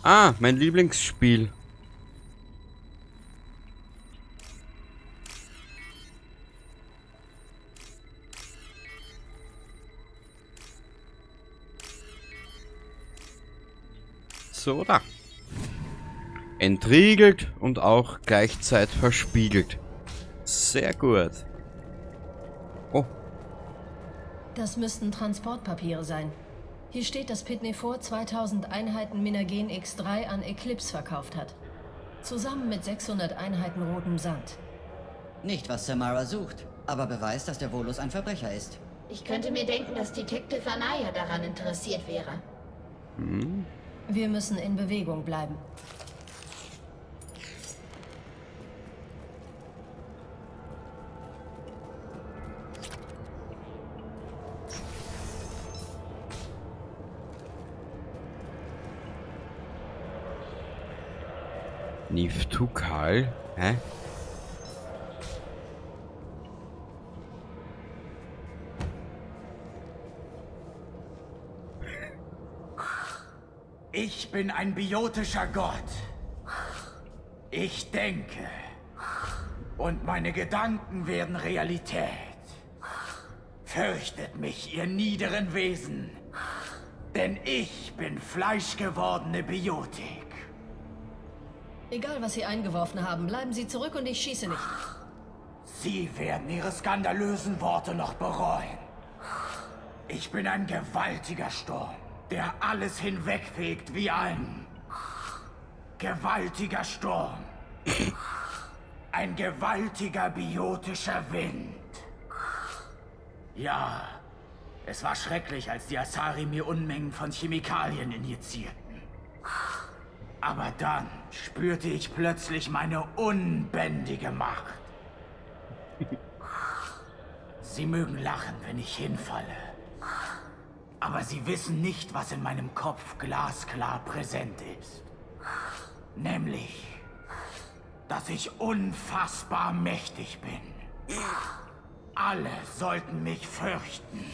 Ah, mein Lieblingsspiel. So, da. Entriegelt und auch gleichzeitig verspiegelt. Sehr gut. Oh. Das müssten Transportpapiere sein. Hier steht, dass Pitney vor 2000 Einheiten Minagen X3 an Eclipse verkauft hat. Zusammen mit 600 Einheiten rotem Sand. Nicht, was Samara sucht, aber beweist, dass der Volus ein Verbrecher ist. Ich könnte mir denken, dass Detective Anaya daran interessiert wäre. Hm. Wir müssen in Bewegung bleiben. Niftukal? Hä? Ich bin ein biotischer Gott. Ich denke. Und meine Gedanken werden Realität. Fürchtet mich, ihr niederen Wesen. Denn ich bin fleischgewordene Biotik. Egal, was Sie eingeworfen haben, bleiben Sie zurück und ich schieße nicht. Sie werden Ihre skandalösen Worte noch bereuen. Ich bin ein gewaltiger Sturm, der alles hinwegfegt wie ein gewaltiger Sturm. Ein gewaltiger biotischer Wind. Ja, es war schrecklich, als die Asari mir Unmengen von Chemikalien injizierten. Aber dann spürte ich plötzlich meine unbändige Macht. Sie mögen lachen, wenn ich hinfalle. Aber sie wissen nicht, was in meinem Kopf glasklar präsent ist. Nämlich, dass ich unfassbar mächtig bin. Alle sollten mich fürchten.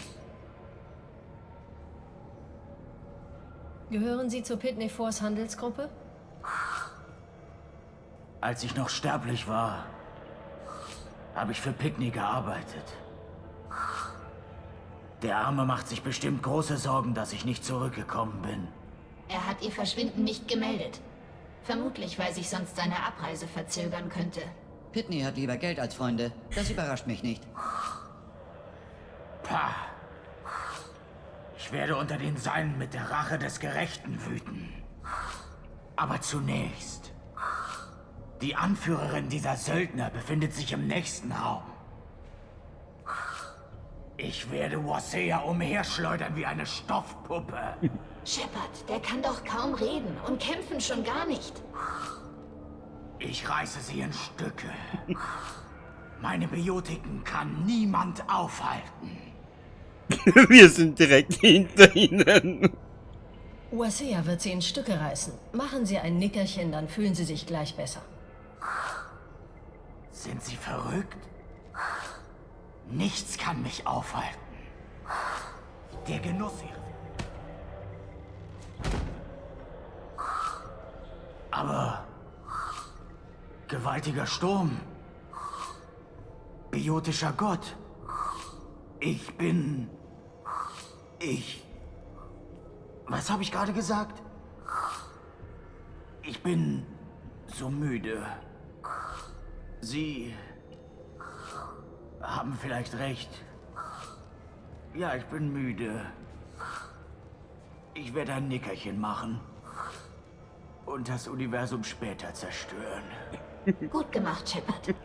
Gehören Sie zur Pitney Force Handelsgruppe? Als ich noch sterblich war, habe ich für Pitney gearbeitet. Der Arme macht sich bestimmt große Sorgen, dass ich nicht zurückgekommen bin. Er hat ihr Verschwinden nicht gemeldet. Vermutlich, weil sich sonst seine Abreise verzögern könnte. Pitney hat lieber Geld als Freunde. Das überrascht mich nicht. Pah. Ich werde unter den Seinen mit der Rache des Gerechten wüten. Aber zunächst. Die Anführerin dieser Söldner befindet sich im nächsten Raum. Ich werde Wasea umherschleudern wie eine Stoffpuppe. Shepard, der kann doch kaum reden und kämpfen schon gar nicht. Ich reiße sie in Stücke. Meine Biotiken kann niemand aufhalten. Wir sind direkt hinter ihnen. Wasea wird sie in Stücke reißen. Machen Sie ein Nickerchen, dann fühlen Sie sich gleich besser. Sind Sie verrückt? Nichts kann mich aufhalten. Der Genuss ihrer... Aber... Gewaltiger Sturm. Biotischer Gott. Ich bin... Ich... Was habe ich gerade gesagt? Ich bin so müde. Sie haben vielleicht recht. Ja, ich bin müde. Ich werde ein Nickerchen machen. Und das Universum später zerstören. Gut gemacht, Shepard.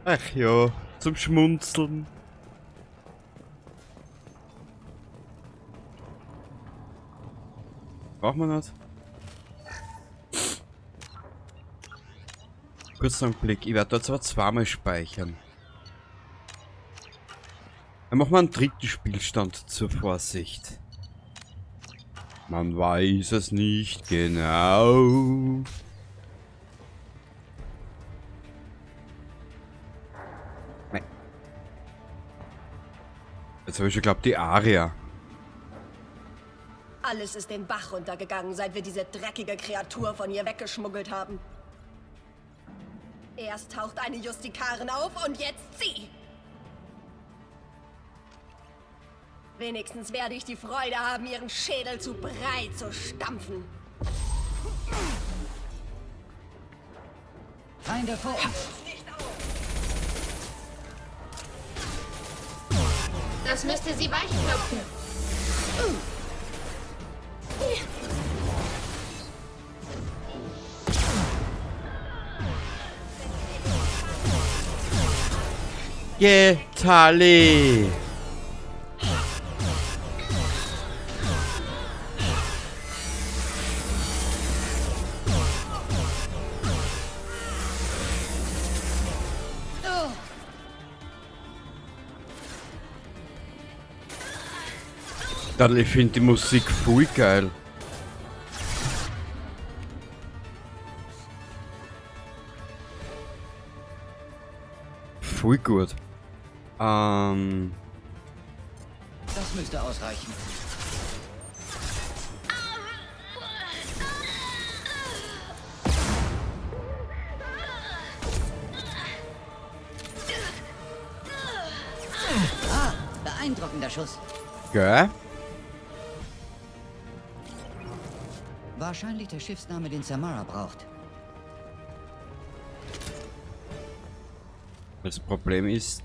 Ach ja, zum Schmunzeln. Braucht man das? Kurz einen Blick. Ich werde dort zwar zweimal speichern. Dann machen wir einen dritten Spielstand zur Vorsicht. Man weiß es nicht genau. Nein. Jetzt habe ich schon geglaubt, die Aria. Alles ist den Bach runtergegangen, seit wir diese dreckige Kreatur von ihr weggeschmuggelt haben. Erst taucht eine Justikarin auf und jetzt sie. Wenigstens werde ich die Freude haben, ihren Schädel zu Brei zu stampfen. Feinde vor uns. Das müsste sie weichklopfen. Yeah, Tali! Dann, ich finde die Musik voll geil. Voll gut. Das müsste ausreichen. Ah, beeindruckender Schuss. Gell? Wahrscheinlich der Schiffsname, den Samara braucht. Das Problem ist...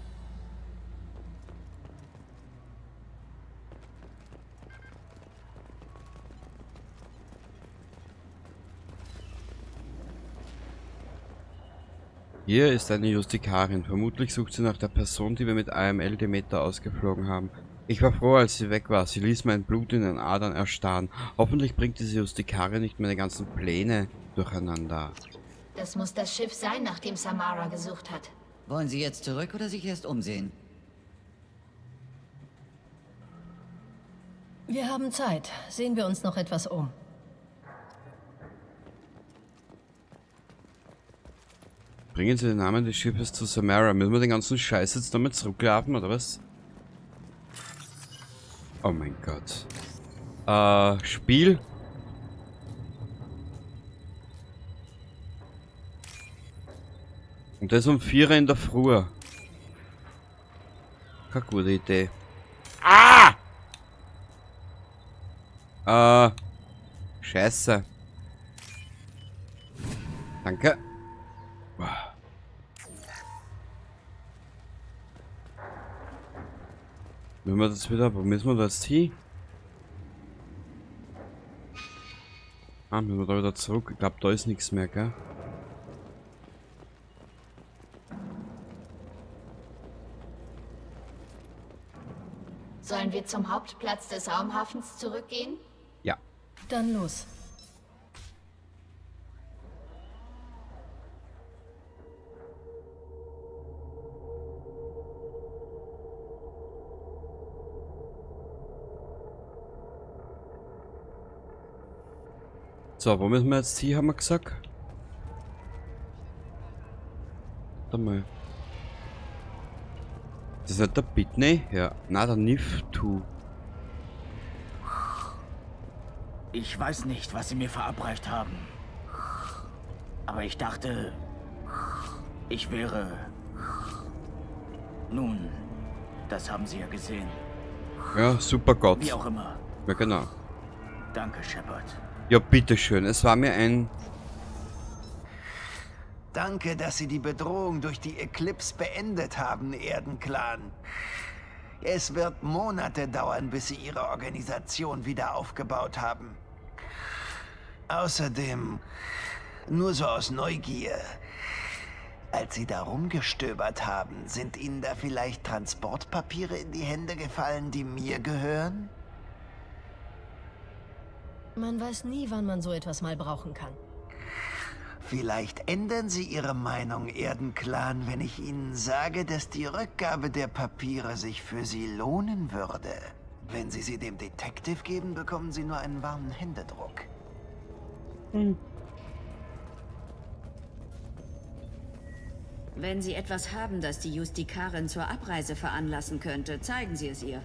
Hier ist eine Justikarin. Vermutlich sucht sie nach der Person, die wir mit AML Demeter ausgeflogen haben. Ich war froh, als sie weg war. Sie ließ mein Blut in den Adern erstarren. Hoffentlich bringt diese Justikarin nicht meine ganzen Pläne durcheinander. Das muss das Schiff sein, nach dem Samara gesucht hat. Wollen Sie jetzt zurück oder sich erst umsehen? Wir haben Zeit. Sehen wir uns noch etwas um. Bringen Sie den Namen des Schiffes zu Samara. Müssen wir den ganzen Scheiß jetzt damit zurücklaufen, oder was? Oh mein Gott. Spiel? Und das um 4 Uhr in der Früh. Keine gute Idee. Ah! Scheiße. Danke. Müssen wir das wieder? Wo müssen wir das hin? Ah, müssen wir da wieder zurück? Ich glaub, da ist nichts mehr, gell? Sollen wir zum Hauptplatz des Raumhafens zurückgehen? Ja. Dann los. So, wo müssen wir jetzt hin, haben wir gesagt? Warte mal. Das ist nicht der Pitney? Ja. Nein, der Niftu. Ich weiß nicht, was sie mir verabreicht haben. Aber ich dachte, ich wäre... Nun, das haben Sie ja gesehen. Ja, super Gott. Wie auch immer. Ja, genau. Danke, Shepard. Ja, bitteschön. Es war mir ein... Danke, dass Sie die Bedrohung durch die Eclipse beendet haben, Erdenclan. Es wird Monate dauern, bis Sie Ihre Organisation wieder aufgebaut haben. Außerdem, nur so aus Neugier, als Sie da rumgestöbert haben, sind Ihnen da vielleicht Transportpapiere in die Hände gefallen, die mir gehören? Man weiß nie, wann man so etwas mal brauchen kann. Vielleicht ändern Sie Ihre Meinung, Erdenclan, wenn ich Ihnen sage, dass die Rückgabe der Papiere sich für Sie lohnen würde. Wenn Sie sie dem Detective geben, bekommen Sie nur einen warmen Händedruck. Wenn Sie etwas haben, das die Justikarin zur Abreise veranlassen könnte, zeigen Sie es ihr.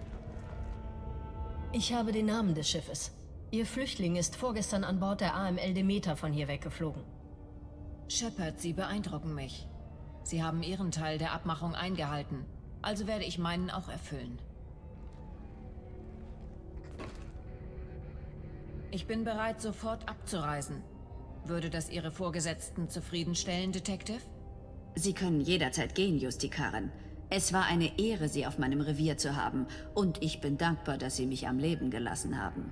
Ich habe den Namen des Schiffes. Ihr Flüchtling ist vorgestern an Bord der AML Demeter von hier weggeflogen. Shepard, Sie beeindrucken mich. Sie haben Ihren Teil der Abmachung eingehalten. Also werde ich meinen auch erfüllen. Ich bin bereit, sofort abzureisen. Würde das Ihre Vorgesetzten zufriedenstellen, Detective? Sie können jederzeit gehen, Justikarin. Es war eine Ehre, Sie auf meinem Revier zu haben. Und ich bin dankbar, dass Sie mich am Leben gelassen haben.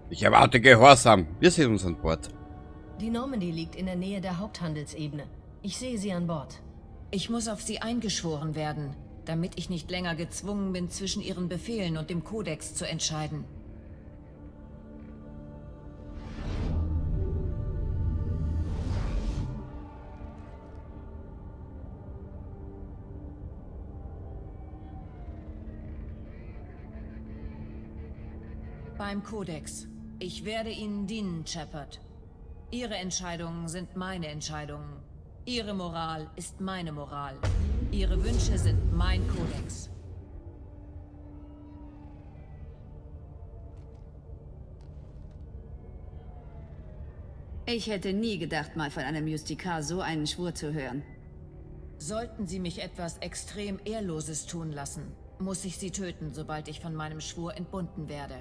Ich erwarte Gehorsam. Wir sehen uns an Bord. Die Normandy liegt in der Nähe der Haupthandelsebene. Ich sehe sie an Bord. Ich muss auf Sie eingeschworen werden, damit ich nicht länger gezwungen bin, zwischen Ihren Befehlen und dem Kodex zu entscheiden. Beim Kodex. Ich werde Ihnen dienen, Shepard. Ihre Entscheidungen sind meine Entscheidungen. Ihre Moral ist meine Moral. Ihre Wünsche sind mein Kodex. Ich hätte nie gedacht, mal von einem Justikar so einen Schwur zu hören. Sollten Sie mich etwas extrem Ehrloses tun lassen, muss ich Sie töten, sobald ich von meinem Schwur entbunden werde.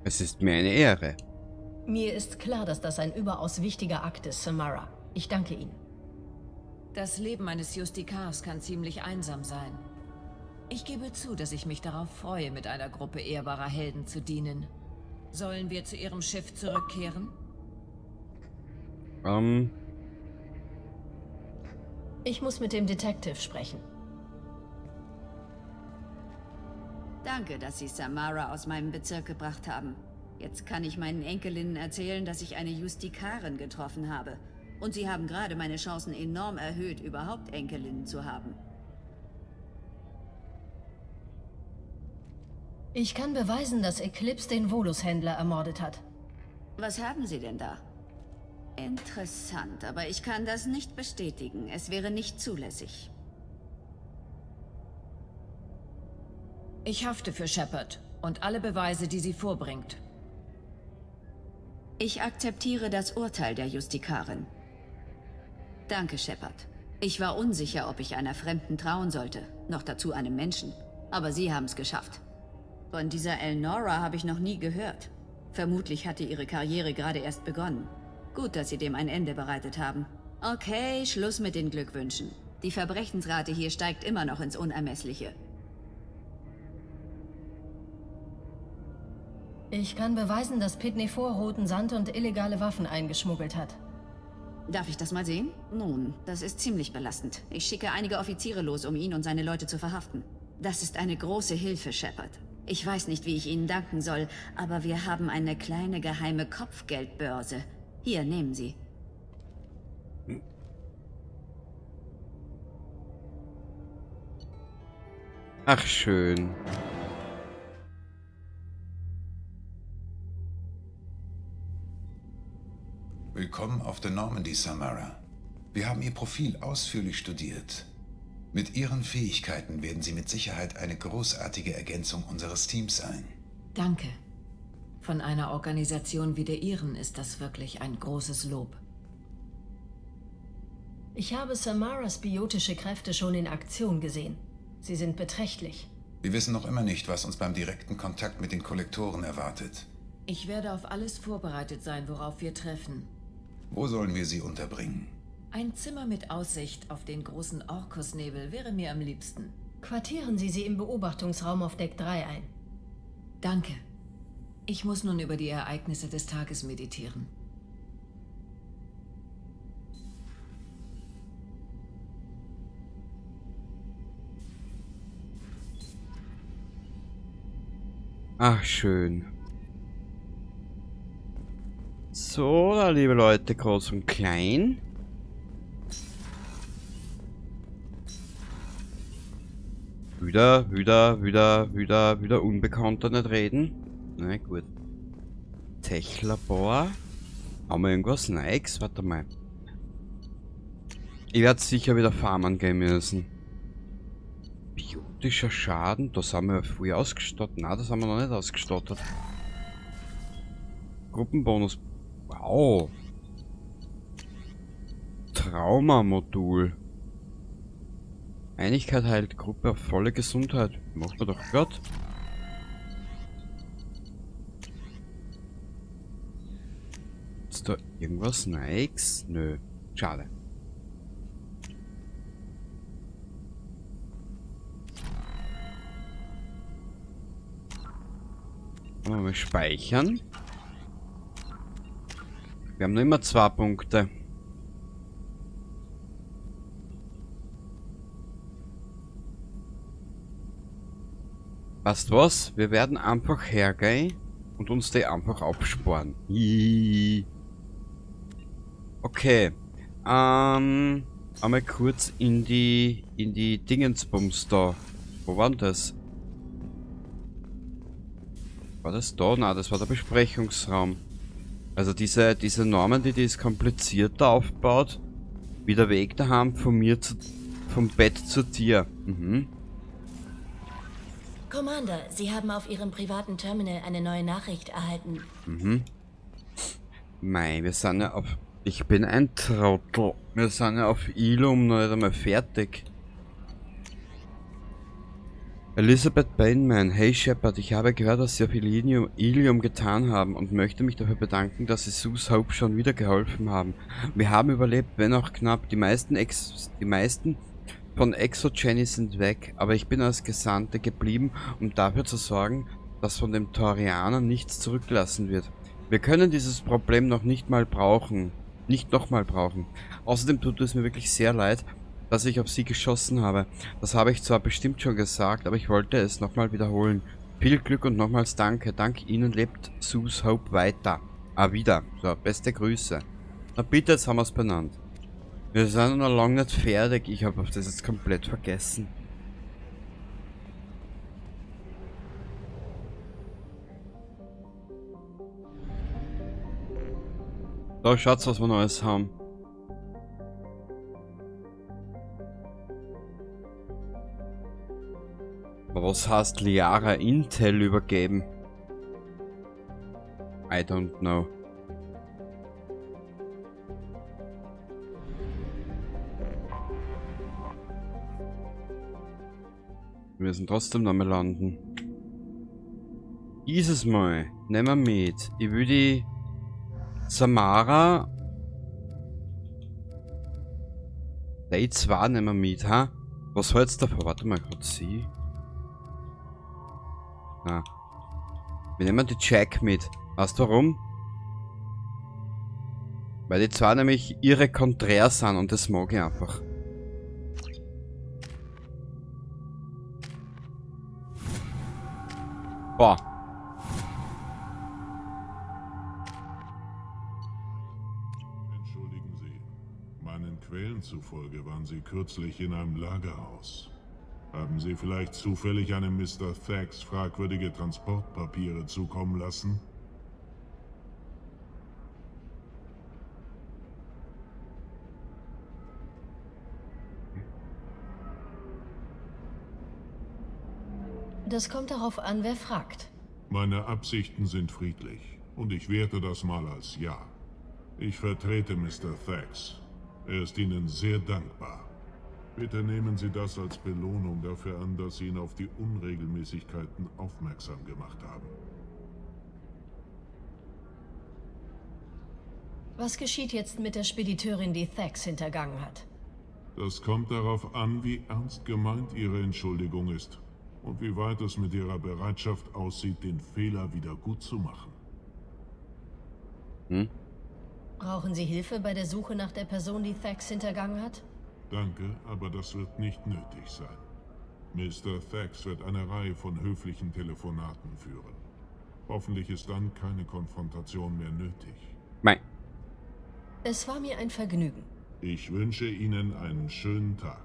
Es ist mir eine Ehre. Mir ist klar, dass das ein überaus wichtiger Akt ist, Samara. Ich danke Ihnen. Das Leben eines Justikars kann ziemlich einsam sein. Ich gebe zu, dass ich mich darauf freue, mit einer Gruppe ehrbarer Helden zu dienen. Sollen wir zu Ihrem Schiff zurückkehren? Ich muss mit dem Detective sprechen. Danke, dass Sie Samara aus meinem Bezirk gebracht haben. Jetzt kann ich meinen Enkelinnen erzählen, dass ich eine Justikarin getroffen habe. Und sie haben gerade meine Chancen enorm erhöht, überhaupt Enkelinnen zu haben. Ich kann beweisen, dass Eclipse den Volus-Händler ermordet hat. Was haben Sie denn da? Interessant, aber ich kann das nicht bestätigen. Es wäre nicht zulässig. Ich hafte für Shepard und alle Beweise, die sie vorbringt. Ich akzeptiere das Urteil der Justikarin. Danke, Shepard. Ich war unsicher, ob ich einer Fremden trauen sollte, noch dazu einem Menschen. Aber Sie haben's geschafft. Von dieser Elnora habe ich noch nie gehört. Vermutlich hatte ihre Karriere gerade erst begonnen. Gut, dass Sie dem ein Ende bereitet haben. Okay, Schluss mit den Glückwünschen. Die Verbrechensrate hier steigt immer noch ins Unermessliche. Ich kann beweisen, dass Pitney vor roten Sand und illegale Waffen eingeschmuggelt hat. Darf ich das mal sehen? Nun, das ist ziemlich belastend. Ich schicke einige Offiziere los, um ihn und seine Leute zu verhaften. Das ist eine große Hilfe, Shepard. Ich weiß nicht, wie ich Ihnen danken soll, aber wir haben eine kleine geheime Kopfgeldbörse. Hier, nehmen Sie. Ach, schön. Willkommen auf der Normandy, Samara. Wir haben Ihr Profil ausführlich studiert. Mit Ihren Fähigkeiten werden Sie mit Sicherheit eine großartige Ergänzung unseres Teams sein. Danke. Von einer Organisation wie der Ihren ist das wirklich ein großes Lob. Ich habe Samaras biotische Kräfte schon in Aktion gesehen. Sie sind beträchtlich. Wir wissen noch immer nicht, was uns beim direkten Kontakt mit den Kollektoren erwartet. Ich werde auf alles vorbereitet sein, worauf wir treffen. Wo sollen wir sie unterbringen? Ein Zimmer mit Aussicht auf den großen Orkusnebel wäre mir am liebsten. Quartieren Sie sie im Beobachtungsraum auf Deck 3 ein. Danke. Ich muss nun über die Ereignisse des Tages meditieren. Ach, schön. So, da, liebe Leute, groß und klein. Wieder Unbekannter nicht reden. Na gut. Tech-Labor. Haben wir irgendwas Neues? Warte mal. Ich werde sicher wieder farmen gehen müssen. Biotische Biotischer Schaden. Das haben wir früh ausgestattet. Nein, das haben wir noch nicht ausgestattet. Gruppenbonus. Wow. Trauma-Modul. Einigkeit heilt Gruppe auf volle Gesundheit. Macht man doch grad. Ist da irgendwas Nikes? Nö. Schade. Mal speichern. Wir haben noch immer 2 Punkte. Weißt was? Wir werden einfach hergehen und uns die einfach absparen. Okay. Einmal kurz in die Dingensbums da. Wo war denn das? War das da? Nein, das war der Besprechungsraum. Also diese Normandy, die ist komplizierter aufgebaut. Wie der Weg daheim von mir zu, vom Bett zu dir. Mhm. Commander, Sie haben auf Ihrem privaten Terminal eine neue Nachricht erhalten. Mhm. Mei, wir sind ja auf... Ich bin ein Trottel. Wir sind ja auf Ilum noch nicht einmal fertig. Elizabeth Bainman, hey Shepard, ich habe gehört, was Sie auf Ilium getan haben und möchte mich dafür bedanken, dass Sie Zhu's Hope schon wieder geholfen haben. Wir haben überlebt, wenn auch knapp. Die meisten von ExoGeni sind weg, aber ich bin als Gesandte geblieben, um dafür zu sorgen, dass von den Turianern nichts zurückgelassen wird. Wir können dieses Problem noch nicht mal brauchen. Nicht nochmal brauchen. Außerdem tut es mir wirklich sehr leid, dass ich auf sie geschossen habe. Das habe ich zwar bestimmt schon gesagt, aber ich wollte es nochmal wiederholen. Viel Glück und nochmals danke. Dank Ihnen lebt Zhu's Hope weiter. Ah, wieder. So, beste Grüße. Na bitte, jetzt haben wir's benannt. Wir sind noch lange nicht fertig. Ich habe das jetzt komplett vergessen. Da, schaut's, was wir Neues haben. Aber was heißt Liara Intel übergeben? I don't know. Wir müssen trotzdem nochmal landen. Dieses Mal nehmen wir mit. Ich will die Samara. Die 2 nehmen wir mit, ha? Was hältst du davon? Warte mal kurz, sie. Na. Wir nehmen die Jack mit. Weißt du warum? Weil die zwei nämlich ihre konträr sind und das mag ich einfach. Boah. Entschuldigen Sie. Meinen Quellen zufolge waren Sie kürzlich in einem Lagerhaus. Haben Sie vielleicht zufällig einem Mr. Thax fragwürdige Transportpapiere zukommen lassen? Das kommt darauf an, wer fragt. Meine Absichten sind friedlich und ich werte das mal als Ja. Ich vertrete Mr. Thax. Er ist Ihnen sehr dankbar. Bitte nehmen Sie das als Belohnung dafür an, dass Sie ihn auf die Unregelmäßigkeiten aufmerksam gemacht haben. Was geschieht jetzt mit der Spediteurin, die Thax hintergangen hat? Das kommt darauf an, wie ernst gemeint Ihre Entschuldigung ist und wie weit es mit Ihrer Bereitschaft aussieht, den Fehler wieder gut zu machen. Hm? Brauchen Sie Hilfe bei der Suche nach der Person, die Thax hintergangen hat? Danke, aber das wird nicht nötig sein. Mr. Thax wird eine Reihe von höflichen Telefonaten führen. Hoffentlich ist dann keine Konfrontation mehr nötig. Nein. Es war mir ein Vergnügen. Ich wünsche Ihnen einen schönen Tag.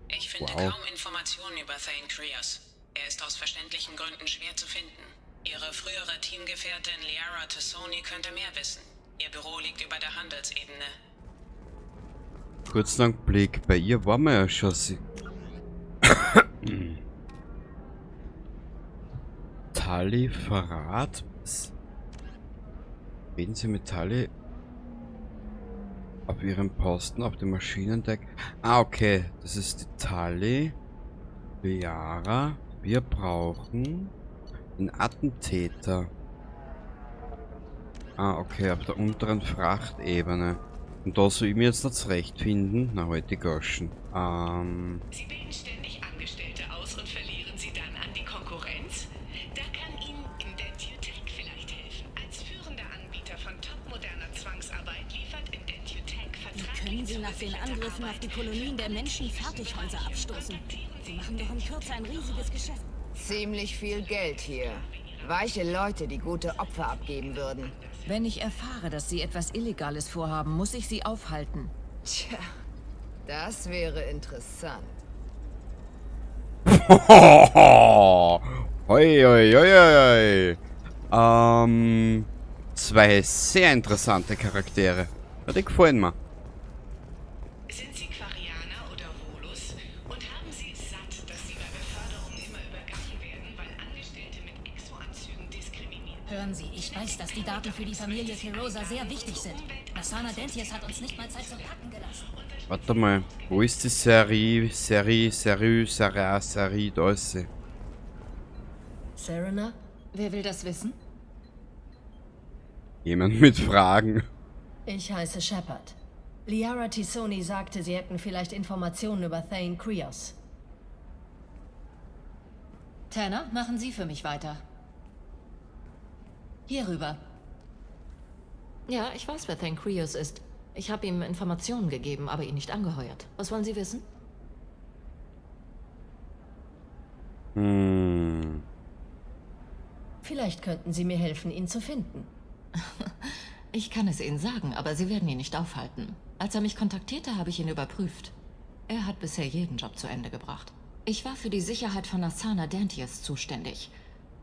Ich finde kaum Informationen über Thane Krios. Er ist aus verständlichen Gründen schwer zu finden. Ihre frühere Teamgefährtin Liara T'Soni könnte mehr wissen. Ihr Büro liegt über der Handelsebene. Kurzen Blick. Bei ihr waren wir ja schon. Tali Verrat? Reden Sie mit Tali auf ihrem Posten, auf dem Maschinendeck? Ah, okay. Das ist die Tali. Liara. Wir brauchen einen Attentäter. Ah, okay, auf der unteren Frachtebene. Und da soll ich mir jetzt noch zurechtfinden? Na, halt die Goschen. Sie bilden ständig Angestellte aus und verlieren sie dann an die Konkurrenz? Da kann Ihnen Indentutech vielleicht helfen. Als führender Anbieter von topmoderner Zwangsarbeit liefert Indentutech Wie können Sie nach den Angriffen auf die Kolonien der Menschen Fertighäuser abstoßen? Sie machen doch in Kürze ein riesiges Geschäft. Ziemlich viel Geld hier. Weiche Leute, die gute Opfer abgeben würden. Wenn ich erfahre, dass Sie etwas Illegales vorhaben, muss ich Sie aufhalten. Tja, das wäre interessant. Hoi, hoi, hoi, hoi. Zwei sehr interessante Charaktere. Ja, die gefallen mir. Sind Sie Quarianer oder Volus? Und haben Sie es satt, dass Sie bei Beförderungen immer übergangen werden, weil Angestellte mit Exo-Anzügen diskriminiert werden? Hören Sie, ich weiß, dass die Daten für die Familie Kerosa sehr wichtig sind. Nassana Dantius hat uns nicht mal Zeit zum Packen gelassen. Warte mal, wo ist die Serie? Serie, Serie, Serie, Serie, da ist sie. Serena? Wer will das wissen? Jemand mit Fragen. Ich heiße Shepard. Liara T'Soni sagte, sie hätten vielleicht Informationen über Thane Krios. Tanner, machen Sie für mich weiter. Hier rüber. Ja, ich weiß, wer Thane Krios ist. Ich habe ihm Informationen gegeben, aber ihn nicht angeheuert. Was wollen Sie wissen? Vielleicht könnten Sie mir helfen, ihn zu finden. Ich kann es Ihnen sagen, aber Sie werden ihn nicht aufhalten. Als er mich kontaktierte, habe ich ihn überprüft. Er hat bisher jeden Job zu Ende gebracht. Ich war für die Sicherheit von Nassana Dantius zuständig.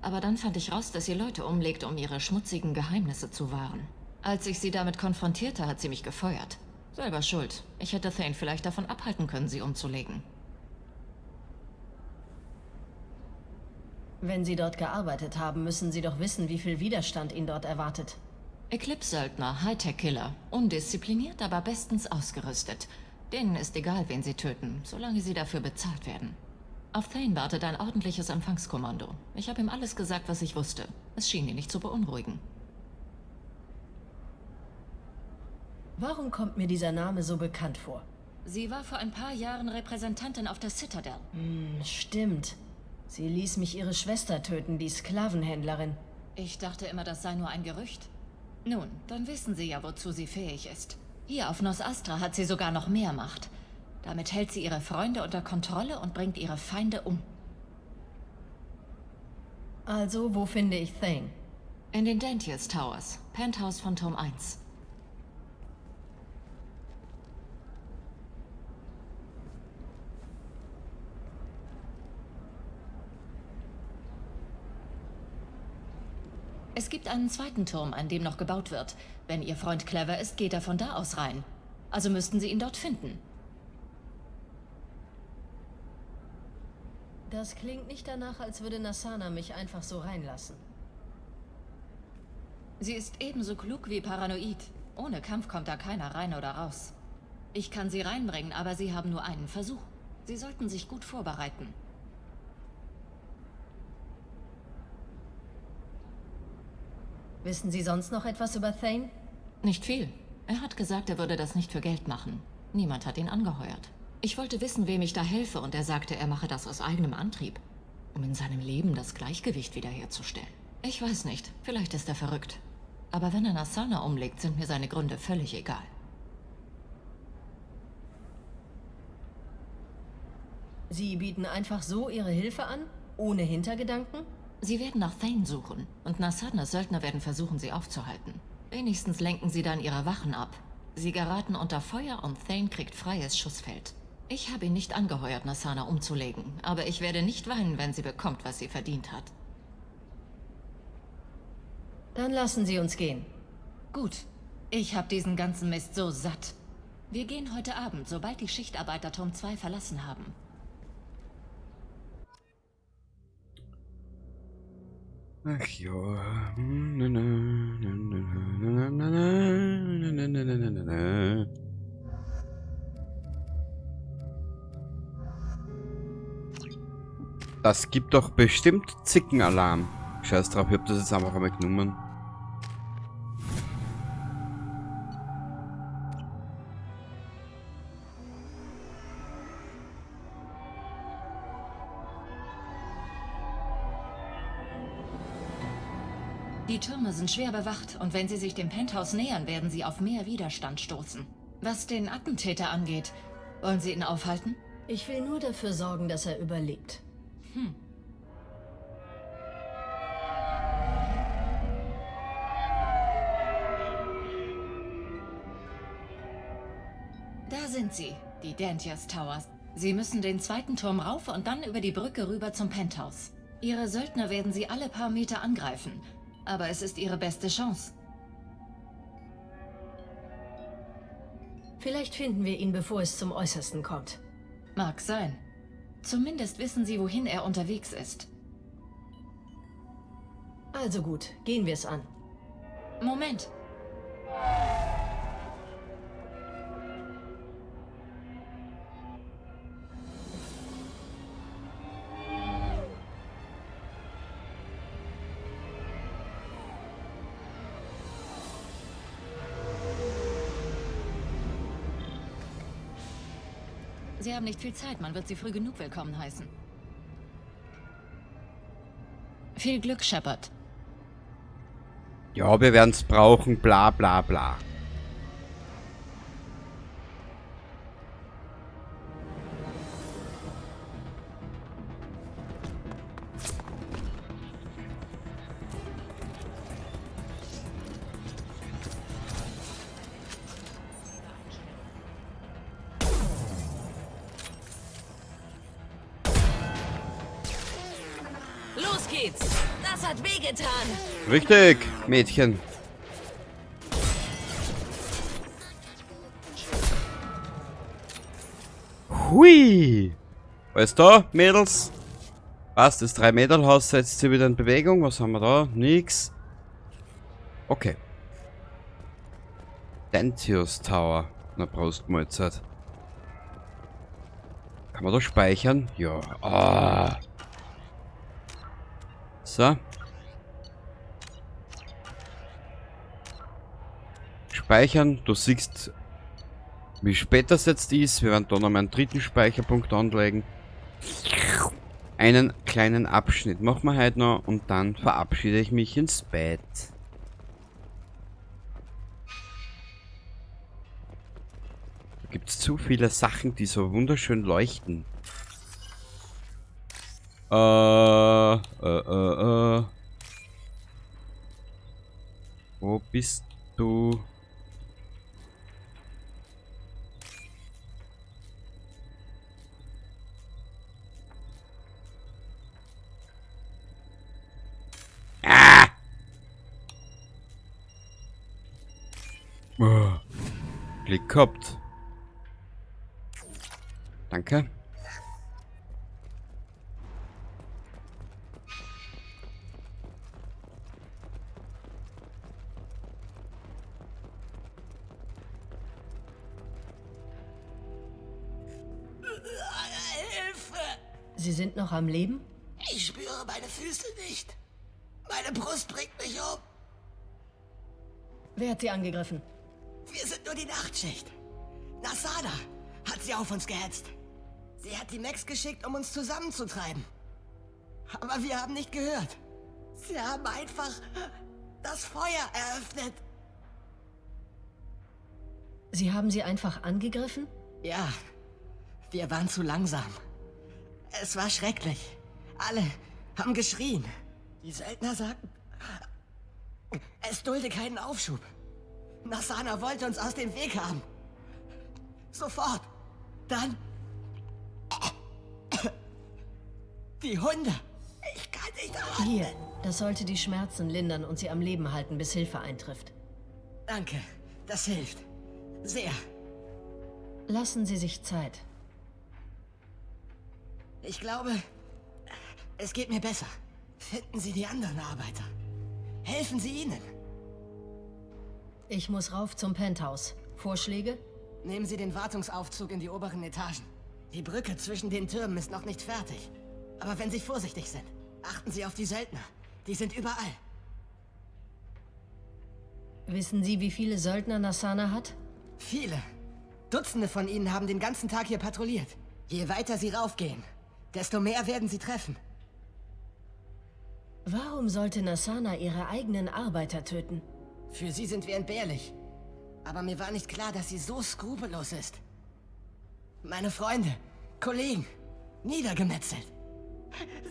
Aber dann fand ich raus, dass sie Leute umlegt, um ihre schmutzigen Geheimnisse zu wahren. Als ich sie damit konfrontierte, hat sie mich gefeuert. Selber schuld. Ich hätte Thane vielleicht davon abhalten können, sie umzulegen. Wenn Sie dort gearbeitet haben, müssen Sie doch wissen, wie viel Widerstand ihn dort erwartet. Eclipse-Söldner, Hightech-Killer. Undiszipliniert, aber bestens ausgerüstet. Denen ist egal, wen sie töten, solange sie dafür bezahlt werden. Auf Thane wartet ein ordentliches Empfangskommando. Ich habe ihm alles gesagt, was ich wusste. Es schien ihn nicht zu beunruhigen. Warum kommt mir dieser Name so bekannt vor? Sie war vor ein paar Jahren Repräsentantin auf der Citadel. Stimmt. Sie ließ mich ihre Schwester töten, die Sklavenhändlerin. Ich dachte immer, das sei nur ein Gerücht. Nun, dann wissen Sie ja, wozu sie fähig ist. Hier auf Nos Astra hat sie sogar noch mehr Macht. Damit hält sie ihre Freunde unter Kontrolle und bringt ihre Feinde um. Also, wo finde ich Thane? In den Dantius Towers, Penthouse von Turm 1. Es gibt einen zweiten Turm, an dem noch gebaut wird. Wenn Ihr Freund clever ist, geht er von da aus rein. Also müssten Sie ihn dort finden. Das klingt nicht danach, als würde Nassana mich einfach so reinlassen. Sie ist ebenso klug wie paranoid. Ohne Kampf kommt da keiner rein oder raus. Ich kann sie reinbringen, aber Sie haben nur einen Versuch. Sie sollten sich gut vorbereiten. Wissen Sie sonst noch etwas über Thane? Nicht viel. Er hat gesagt, er würde das nicht für Geld machen. Niemand hat ihn angeheuert. Ich wollte wissen, wem ich da helfe, und er sagte, er mache das aus eigenem Antrieb, um in seinem Leben das Gleichgewicht wiederherzustellen. Ich weiß nicht, vielleicht ist er verrückt. Aber wenn er Nassana umlegt, sind mir seine Gründe völlig egal. Sie bieten einfach so Ihre Hilfe an? Ohne Hintergedanken? Sie werden nach Thane suchen und Nassanas Söldner werden versuchen, sie aufzuhalten. Wenigstens lenken sie dann ihre Wachen ab. Sie geraten unter Feuer und Thane kriegt freies Schussfeld. Ich habe ihn nicht angeheuert, Nassana umzulegen, aber ich werde nicht weinen, wenn sie bekommt, was sie verdient hat. Dann lassen Sie uns gehen. Gut. Ich habe diesen ganzen Mist so satt. Wir gehen heute Abend, sobald die Schichtarbeiter Turm 2 verlassen haben. Ach ja. Das gibt doch bestimmt Zickenalarm. Scheiß drauf, ich hab das jetzt einfach einmal genommen. Die Türme sind schwer bewacht und wenn sie sich dem Penthouse nähern, werden sie auf mehr Widerstand stoßen. Was den Attentäter angeht, wollen Sie ihn aufhalten? Ich will nur dafür sorgen, dass er überlebt. Hm. Da sind sie, die Dantias Towers. Sie müssen den zweiten Turm rauf und dann über die Brücke rüber zum Penthouse. Ihre Söldner werden sie alle paar Meter angreifen, aber es ist ihre beste Chance. Vielleicht finden wir ihn, bevor es zum Äußersten kommt. Mag sein. Zumindest wissen sie, wohin er unterwegs ist. Also gut, gehen wir es an. Moment. Sie haben nicht viel Zeit, man wird sie früh genug willkommen heißen. Viel Glück, Shepard. Ja, wir werden's brauchen, bla bla bla. Los geht's! Das hat wehgetan! Richtig, Mädchen. Hui! Alles da, Mädels? Passt, das 3-Meter-Haus setzt sich wieder in Bewegung. Was haben wir da? Nix. Okay. Dantius Tower. Na, Prost, Mahlzeit. Kann man da speichern? Ja. Ah. So. Speichern. Du siehst, wie spät das jetzt ist. Wir werden da noch mal einen dritten Speicherpunkt anlegen. Einen kleinen Abschnitt machen wir heute noch und dann verabschiede ich mich ins Bett. Da gibt's zu viele Sachen, die so wunderschön leuchten. Wo bist du? Ah! Oh. Klick gehabt. Danke. Hilfe! Sie sind noch am Leben? Ich spüre meine Füße nicht. Meine Brust bringt mich um. Wer hat Sie angegriffen? Wir sind nur die Nachtschicht. Nassana hat sie auf uns gehetzt. Sie hat die Mechs geschickt, um uns zusammenzutreiben. Aber wir haben nicht gehört. Sie haben einfach das Feuer eröffnet. Sie haben sie einfach angegriffen? Ja, wir waren zu langsam. Es war schrecklich. Alle haben geschrien. Die Söldner sagten, es dulde keinen Aufschub. Nassana wollte uns aus dem Weg haben. Sofort. Dann... Die Hunde. Ich kann nicht atmen. Hier, das sollte die Schmerzen lindern und sie am Leben halten, bis Hilfe eintrifft. Danke, das hilft. Sehr. Lassen Sie sich Zeit. Ich glaube, es geht mir besser. Finden Sie die anderen Arbeiter. Helfen Sie ihnen. Ich muss rauf zum Penthouse. Vorschläge? Nehmen Sie den Wartungsaufzug in die oberen Etagen. Die Brücke zwischen den Türmen ist noch nicht fertig. Aber wenn Sie vorsichtig sind, achten Sie auf die Söldner. Die sind überall. Wissen Sie, wie viele Söldner Nassana hat? Viele. Dutzende von ihnen haben den ganzen Tag hier patrouilliert. Je weiter sie raufgehen, desto mehr werden sie treffen. Warum sollte Nassana ihre eigenen Arbeiter töten? Für sie sind wir entbehrlich. Aber mir war nicht klar, dass sie so skrupellos ist. Meine Freunde, Kollegen, niedergemetzelt.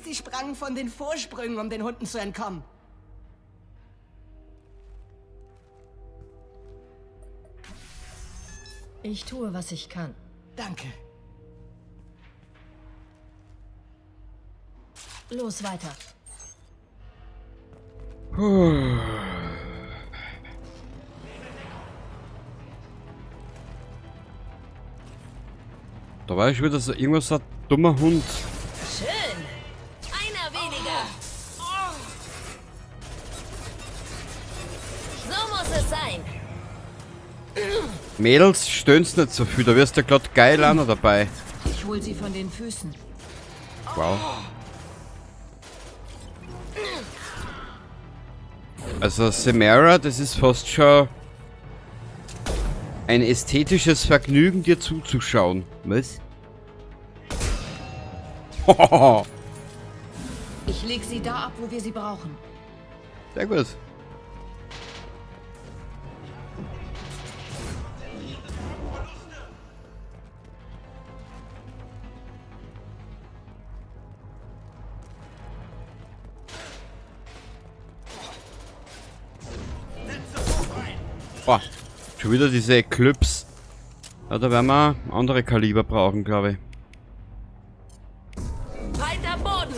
Sie sprangen von den Vorsprüngen, um den Hunden zu entkommen. Ich tue, was ich kann. Danke. Los, weiter. Puh. Da war ich wieder so irgendwas so ein dummer Hund. Schön. Einer weniger. So muss es sein. Mädels, stöhnst nicht so viel, da wirst du glatt geil auch noch dabei. Ich hol sie von den Füßen. Wow. Also Samara, das ist fast schon ein ästhetisches Vergnügen, dir zuzuschauen. Was? Ich leg sie da ab, wo wir sie brauchen. Sehr gut. Boah, schon wieder diese Eclipse. Ja, da werden wir andere Kaliber brauchen, glaube ich. Feind am Boden!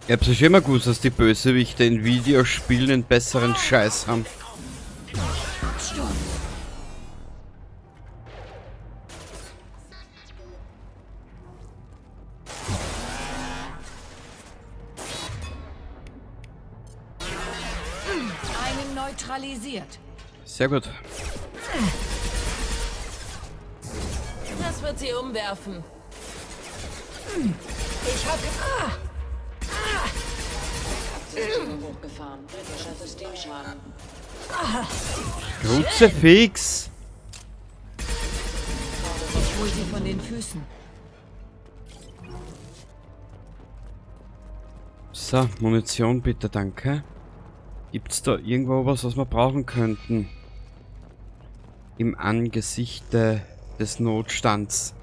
Ich hab's ja schon immer gewusst, dass die Bösewichte in Videospielen einen besseren Scheiß haben. Einen neutralisiert. Sehr gut. Das wird sie umwerfen. Ich hab... Systeme hochgefahren. Kritischer Systemschaden. Kruzifix! Ich hol sie von den Füßen. So, Munition bitte, danke. Gibt's da irgendwo was, was wir brauchen könnten? Im Angesichte des Notstands.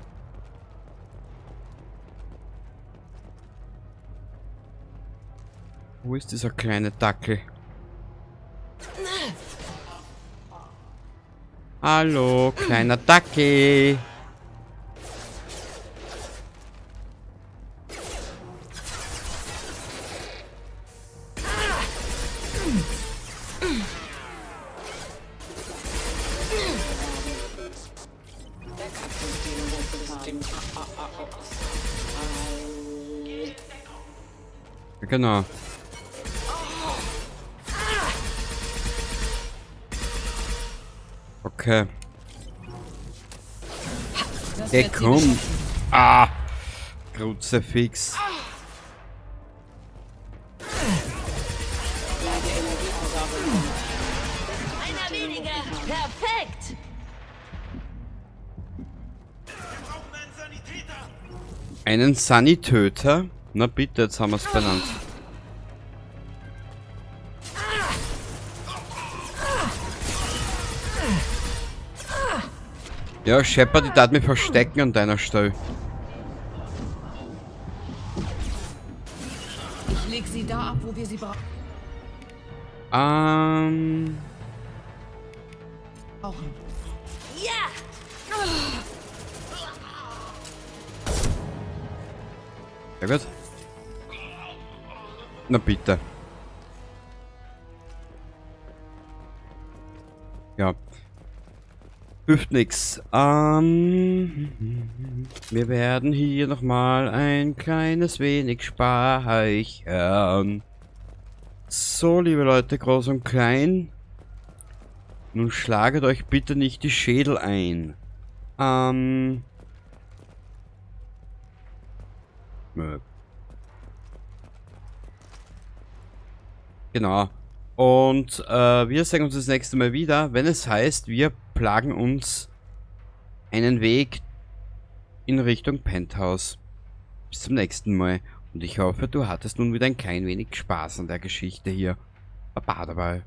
Wo ist dieser kleine Dackel? Hallo, kleiner Dackel. Genau. Okay. Hey, komm. Ah. Kruzifix. Einer weniger. Perfekt. Einen Sanitöter? Na bitte, jetzt haben wir's benannt. Ja, Shepard, ich darf mich verstecken an deiner Stelle. Ich leg sie da ab, wo wir sie brauchen. Ja! Sehr gut. Na bitte. Ja. Hilft nix. Wir werden hier nochmal ein kleines wenig speichern. So, liebe Leute, groß und klein. Nun schlaget euch bitte nicht die Schädel ein. Genau. Und wir sehen uns das nächste Mal wieder, wenn es heißt, wir plagen uns einen Weg in Richtung Penthouse. Bis zum nächsten Mal. Und ich hoffe, du hattest nun wieder ein klein wenig Spaß an der Geschichte hier. Baba dabei.